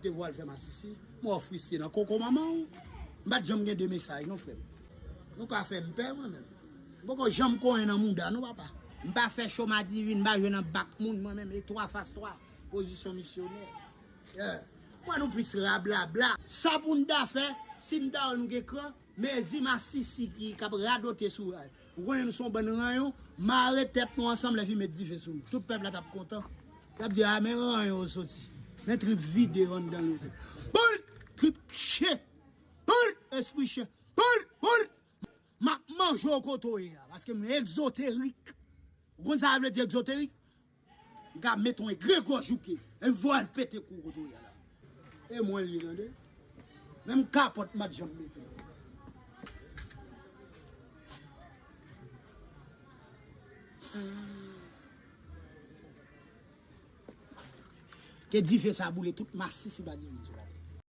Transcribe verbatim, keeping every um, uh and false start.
Te vwal fè masisi. Mwen fristi nan koko manman w. M pa t janm gen de mesaj non frè m. Nou ka fè m pè mwen menm. M poko janm konyen nan mouda non papa. M pa fè cho madivin, m pa jwe nan bak moun mwen menm. E twa fas twa. Pozisyon misyonè. Yeah. Mwen nou plis rablabla. Sa pou n ta fè, si n ta wè nou gen kran, mezi masisi ki k ap radote sou rail. Ou konnen nou se yon bann ranyon, mare tèt nou ansanm lè fi met dife sou nou. Tout pèp la t ap kontan. Y ap di, a, men ranyon yo soti. Men trip vide yo anndan nou. Boul! Trip chen! Boul! Espri chen! Boul! Boul! M ap manje w kote w ye a, paske m egzoterik. Ou konn sa vle di egzoterik? M ka mete yon egregò jouke, e m voye l pete kou kote w ye a la. E mwen li tande. Menm kapòt m pa t janm mete. Ke dife sa boule tout masisi pa divin sou latè.